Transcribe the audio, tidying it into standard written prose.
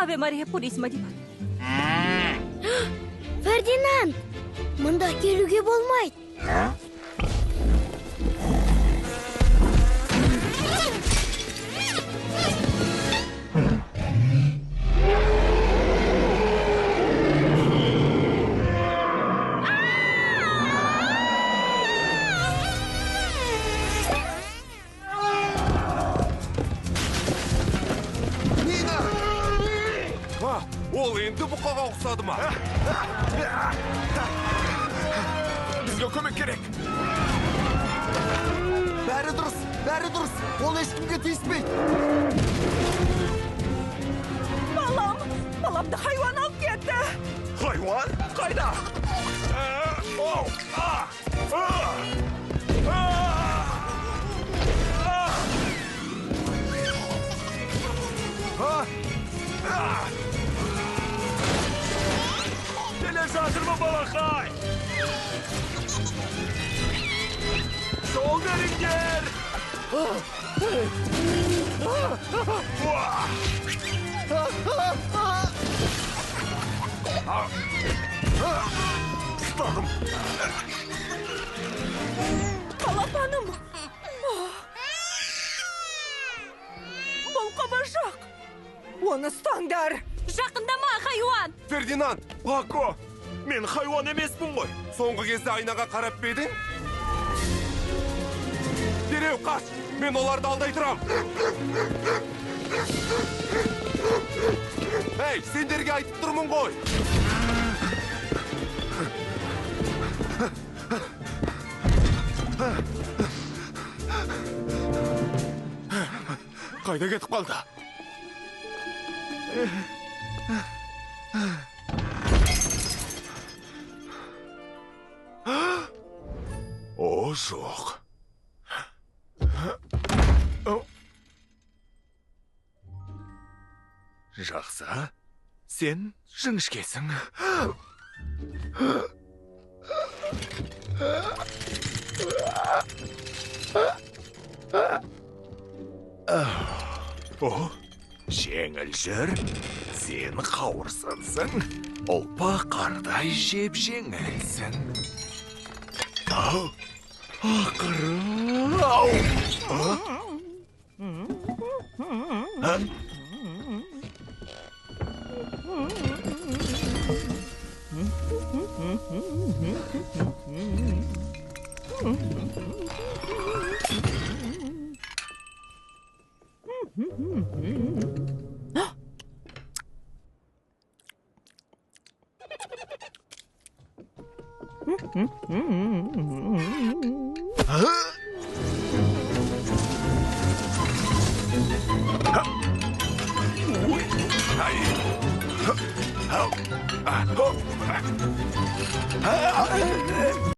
Аве Мария Пурисма деп. Фердинанд, мұнда келуге болмайды. Ол енді бұқаға ұқсады ма? Бізге көмек керек. Бәрі дұрыс, бәрі дұрыс. Ол ешкімге тиіспейді. Балам, баламды хайуан алып кетті. Хайуан? Қайда? Келе жатырмын, балақай! Жол беріңдер! Ұстадым! Балапаным! Бұл қабыршақ! Оны ұстаңдар! Жақындама, хайуан! Фердинанд! Пако! Мен хайуан емеспін ғой! Соңғы кезде айнаға қарап па едің? Дереу қаш! Мен оларды алдай тұрам! Ей, сендерге айтып тұрмын ғой! Қайда кетіп қалды? О, жоқ. Жақсы, сен жіңішкесің. О, жеңіл жүр, сен қауырсынсың, ұлпа қардай жеп-жеңілсің. Ау, ақыры, ау!